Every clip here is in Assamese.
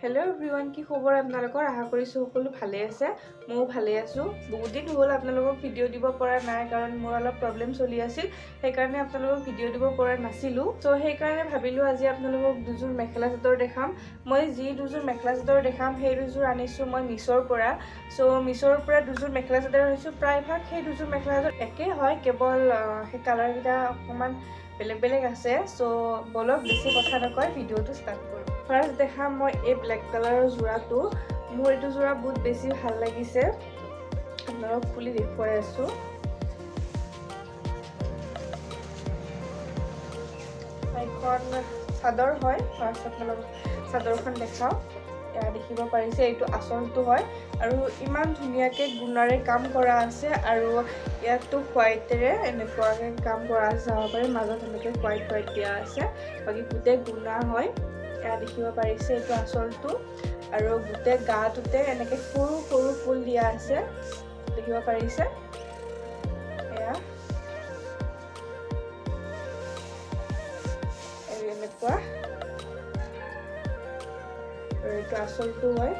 হেল্ল' এভৰিৱান, কি খবৰ আপোনালোকৰ? আশা কৰিছোঁ সকলো ভালে আছে। ময়ো ভালে আছোঁ। বহুত দিন হ'ল আপোনালোকক ভিডিঅ' দিব পৰা নাই, কাৰণ মোৰ অলপ প্ৰব্লেম চলি আছিল, সেইকাৰণে আপোনালোকক ভিডিঅ' দিব পৰা নাছিলোঁ। চ' সেইকাৰণে ভাবিলোঁ আজি আপোনালোকক দুযোৰ মেখেলা চাদৰ দেখাম। মই যি দুযোৰ মেখেলা চাদৰ দেখাম, সেই দুযোৰ আনিছোঁ মই মিছ'ৰ পৰা। চ' মিছ'ৰ পৰা দুযোৰ মেখেলা চাদৰ আনিছোঁ। প্ৰায়ভাগ সেই দুযোৰ মেখেলা চাদৰ একেই হয়, কেৱল সেই কালাৰকেইটা অকণমান বেলেগ বেলেগ আছে। চ' ব'লক, বেছি কথা নকয় ভিডিঅ'টো ষ্টাৰ্ট কৰোঁ। ফাৰ্ষ্ট দেখাম মই এই ব্লেক কালাৰৰ যোৰাটো। মোৰ এইটো যোৰা বহুত বেছি ভাল লাগিছে। আপোনালোকক খুলি দেখুৱাই আছোঁ। এইখন চাদৰ হয়। ফাৰ্ষ্ট আপোনালোকক চাদৰখন দেখাওঁ। এয়া দেখিব পাৰিছে, এইটো আচলটো হয় আৰু ইমান ধুনীয়াকৈ গুণাৰে কাম কৰা আছে আৰু ইয়াতো হোৱাইটেৰে এনেকুৱাকৈ কাম কৰা আছে, চাব পাৰে। মাজত এনেকৈ হোৱাইট হোৱাইট দিয়া আছে, বাকী গোটেই গুণা হয়। এয়া দেখিব পাৰিছে, এইটো আচলটো আৰু গোটেই গাটোতে এনেকৈ সৰু সৰু ফুল দিয়া আছে, দেখিব পাৰিছে। এয়া আৰু এনেকুৱা আৰু এইটো আচলটো হয়।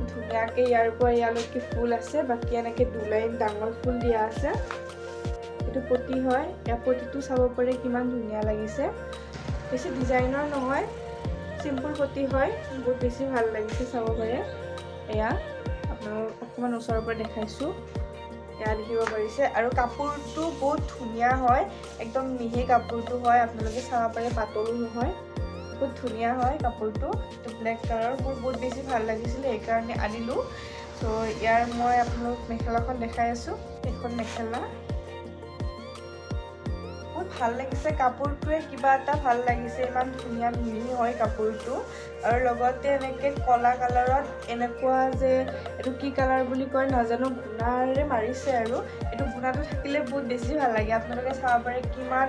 ধুনীয়াকৈ ইয়াৰ পৰা ইয়ালৈকে ফুল আছে, বাকী এনেকৈ দুলাইন ডাঙৰ ফুল দিয়া আছে। এইটো পতি হয়। ইয়াৰ পতিটো চাব পাৰে, কিমান ধুনীয়া লাগিছে। বেছি ডিজাইনৰ নহয়, চিম্পুল পতি হয়। বহুত বেছি ভাল লাগিছে, চাব পাৰে। এয়া আপোনালোক অকণমান ওচৰৰ পৰা দেখাইছোঁ। এয়া দেখিব পাৰিছে। আৰু কাপোৰটো বহুত ধুনীয়া হয়, একদম মিহি কাপোৰটো হয়। আপোনালোকে চাব পাৰে, পাতলো নহয়, বহুত ধুনীয়া হয় কাপোৰটো। এইটো ব্লেক কালাৰ, মোৰ বহুত বেছি ভাল লাগিছিলে, সেইকাৰণে আনিলোঁ। চ' ইয়াৰ মই আপোনালোক মেখেলাখন দেখাই আছোঁ। এইখন মেখেলা বহুত ভাল লাগিছে। কাপোৰটোৱে কিবা এটা ভাল লাগিছে, ইমান ধুনীয়া মিহি হয় কাপোৰটো। আৰু লগতে এনেকৈ ক'লা কালাৰত এনেকুৱা যে এইটো কি কালাৰ বুলি কয় নাজানো, গুণাৰে মাৰিছে আৰু এইটো গুণাটো থাকিলে বহুত বেছি ভাল লাগে। আপোনালোকে চাব পাৰে, কিমান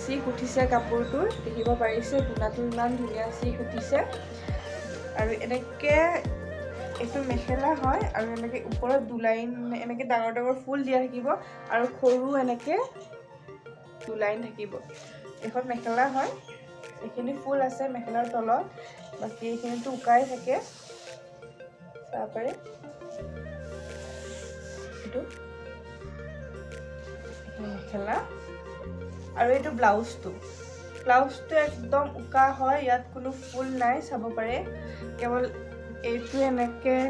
চিক উঠিছে কাপোৰটোৰ। দেখিব পাৰিছে, গুণাটো ইমান ধুনীয়া চিক উঠিছে। আৰু এনেকৈ এইটো মেখেলা হয় আৰু এনেকৈ ওপৰত দুলাইন এনেকৈ ডাঙৰ ডাঙৰ ফুল দিয়া থাকিব আৰু সৰু এনেকৈ দুলাইন থাকিব। এইখন মেখেলা হয়। এইখিনি ফুল আছে মেখেলাৰ তলত, বাকী এইখিনিতো উকাই থাকে, চাব পাৰে। এইটো এইখন মেখেলা আৰু এইটো ব্লাউজটো। ব্লাউজটো একদম উকা হয়, ইয়াত কোনো ফুল নাই, চাব পাৰে। কেৱল এইটো এনেকৈ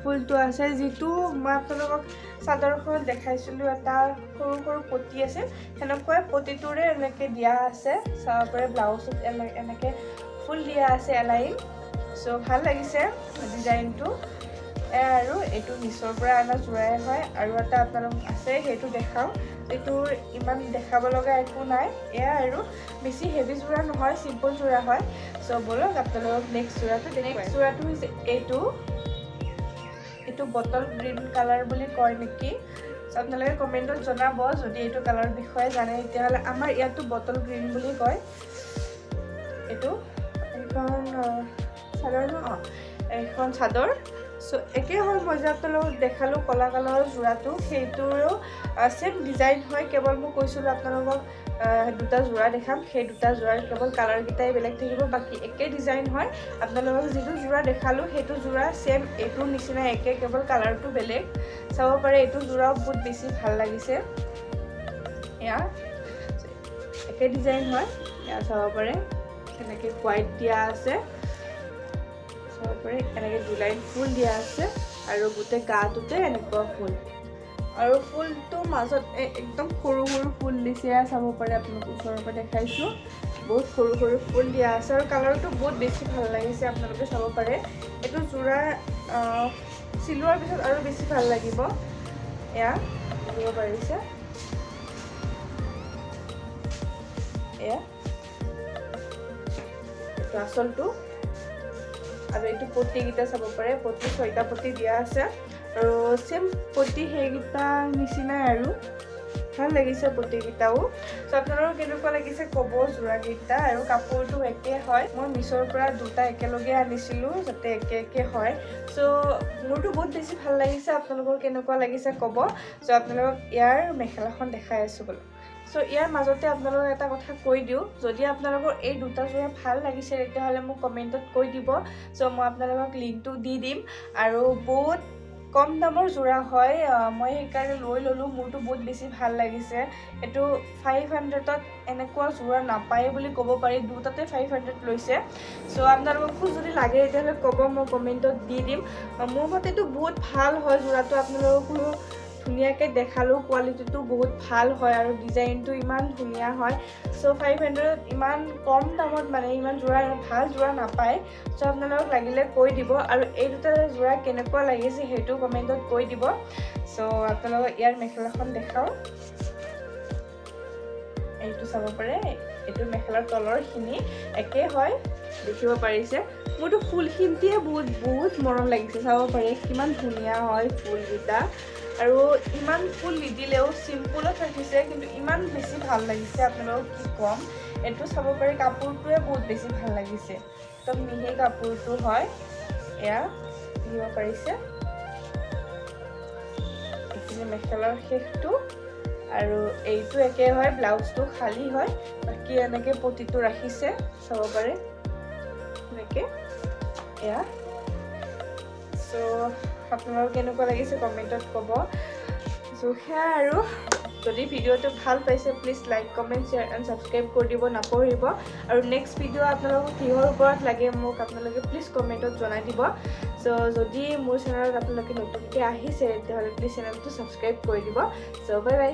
ফুলটো আছে। যিটো মই আপোনালোকক চাদৰখনত দেখাইছিলোঁ, এটা সৰু সৰু পতি আছে, সেনেকুৱাই পতিটোৰে এনেকৈ দিয়া আছে, চাব পাৰে। ব্লাউজটোত এনেকৈ ফুল দিয়া আছে এলাইন। চ' ভাল লাগিছে ডিজাইনটো। এয়া আৰু এইটো মিছ'ৰ পৰা অনা যোৰাই হয়। আৰু এটা আপোনালোক আছে, সেইটো দেখাওঁ। এইটো ইমান দেখাব লগা একো নাই। এয়া আৰু বেছি হেভি যোৰা নহয়, চিম্পল যোৰা হয়। চ' ব'লক, আপোনালোকক নেক্সট যোৰাটো। নেক্সট যোৰাটো হৈছে এইটো। এইটো বটল গ্ৰীণ কালাৰ বুলি কয় নেকি? চ' আপোনালোকে কমেণ্টত জনাব যদি এইটো কালাৰৰ বিষয়ে জানে তেতিয়াহ'লে। আমাৰ ইয়াতো বটল গ্ৰীণ বুলি কয়। এইটো এইখন চাদৰ ন? অঁ, এইখন চাদৰ। চ' একে হয়, মই যে আপোনালোকক দেখালোঁ ক'লা কালাৰৰ যোৰাটো, সেইটোৰো ছেম ডিজাইন হয়। কেৱল মই কৈছিলোঁ আপোনালোকক দুটা যোৰা দেখাম, সেই দুটা যোৰাৰ কেৱল কালাৰকেইটাই বেলেগ থাকিব, বাকী একে ডিজাইন হয়। আপোনালোকক যিটো যোৰা দেখালোঁ, সেইটো যোৰা ছেম এইটোৰ নিচিনা একে, কেৱল কালাৰটো বেলেগ। চাব পাৰে, এইটো যোৰাও বহুত বেছি ভাল লাগিছে। এয়া একে ডিজাইন হয়। এয়া চাব পাৰে, এনেকৈ হোৱাইট দিয়া আছে, চাব পাৰে। এনেকৈ দুলাইন ফুল দিয়া আছে আৰু গোটেই গাটোতে এনেকুৱা ফুল আৰু ফুলটো মাজত একদম সৰু সৰু ফুল দিছে। এয়া চাব পাৰে, আপোনালোক ওচৰৰ পৰা দেখাইছোঁ। বহুত সৰু সৰু ফুল দিয়া আছে আৰু কালাৰটো বহুত বেছি ভাল লাগিছে, আপোনালোকে চাব পাৰে। এইটো যোৰা চিলোৱাৰ পিছত আৰু বেছি ভাল লাগিব। এয়া দেখিব পাৰিছে। এয়া এইটো আচলটো আৰু এইটো পতিকেইটা চাব পাৰে। পতি ছয়টা পতি দিয়া আছে আৰু ছেম পতি সেইকেইটা নিচিনাই আৰু ভাল লাগিছে পতিকেইটাও। চ' আপোনালোকৰ কেনেকুৱা লাগিছে ক'ব যোৰাকেইটা। আৰু কাপোৰটো একে হয়। মই মিছ'ৰ পৰা দুটা একেলগে আনিছিলোঁ যাতে একে একে হয়। চ' মোৰতো বহুত বেছি ভাল লাগিছে, আপোনালোকৰ কেনেকুৱা লাগিছে ক'ব। চ' আপোনালোকক ইয়াৰ মেখেলাখন দেখাই আছোঁ, ব'লক। চ' ইয়াৰ মাজতে আপোনালোকক এটা কথা কৈ দিওঁ, যদি আপোনালোকৰ এই দুটা যোৰা ভাল লাগিছে, তেতিয়াহ'লে মোক কমেণ্টত কৈ দিব। চ' মই আপোনালোকক লিংকটো দি দিম। আৰু বহুত কম দামৰ যোৰা হয়, মই সেইকাৰণে লৈ ল'লোঁ। মোৰতো বহুত বেছি ভাল লাগিছে। এইটো 500ত এনেকুৱা যোৰা নাপায় বুলি ক'ব পাৰি। দুটাতে 500 লৈছে। চ' আপোনালোককো যদি লাগে, তেতিয়াহ'লে ক'ব, মই কমেণ্টত দি দিম। মোৰ মতেতো বহুত ভাল হয় যোৰাটো। আপোনালোককো ধুনীয়াকৈ দেখালোঁ। কোৱালিটিটো বহুত ভাল হয় আৰু ডিজাইনটো ইমান ধুনীয়া হয়। চ' 500ত ইমান কম দামত মানে ইমান যোৰা, ভাল যোৰা নাপায়। চ' আপোনালোকক লাগিলে কৈ দিব আৰু এই দুটা যোৰা কেনেকুৱা লাগিছে, সেইটো কমেণ্টত কৈ দিব। চ' আপোনালোকক ইয়াৰ মেখেলাখন দেখাওঁ। এইটো চাব পাৰে, এইটো মেখেলাৰ তলৰখিনি একে হয়, দেখিব পাৰিছে। মোৰতো ফুলখিনিয়ে বহুত বহুত মৰম লাগিছে। চাব পাৰে কিমান ধুনীয়া হয় ফুলকেইটা। আৰু ইমান ফুল নিদিলেও চিম্পুলত ৰাখিছে, কিন্তু ইমান বেছি ভাল লাগিছে, আপোনালোকক কি ক'ম। এইটো চাব পাৰে, কাপোৰটোৱে বহুত বেছি ভাল লাগিছে। একদম মিহি কাপোৰটো হয়। এয়া দেখিব পাৰিছে, এইখিনি মেখেলাৰ শেষটো আৰু এইটো একে হয়। ব্লাউজটো খালী হয়, বাকী এনেকৈ পতিটো ৰাখিছে, চাব পাৰে এনেকৈ। এয়া। চ' আপোনালোকৰ কেনেকুৱা লাগিছে কমেণ্টত ক'ব। চ' সেয়া আৰু যদি ভিডিঅ'টো ভাল পাইছে, please like, comment, share and subscribe কৰি দিব নাপাহৰিব। আৰু নেক্সট ভিডিঅ' আপোনালোকক কিহৰ ওপৰত লাগে, মোক আপোনালোকে প্লিজ কমেণ্টত জনাই দিব। চ' যদি মোৰ চেনেলত আপোনালোকে নতুনকৈ আহিছে, তেতিয়াহ'লে প্লিজ চেনেলটো ছাবস্ক্ৰাইব কৰি দিব। চ' বাই বাই।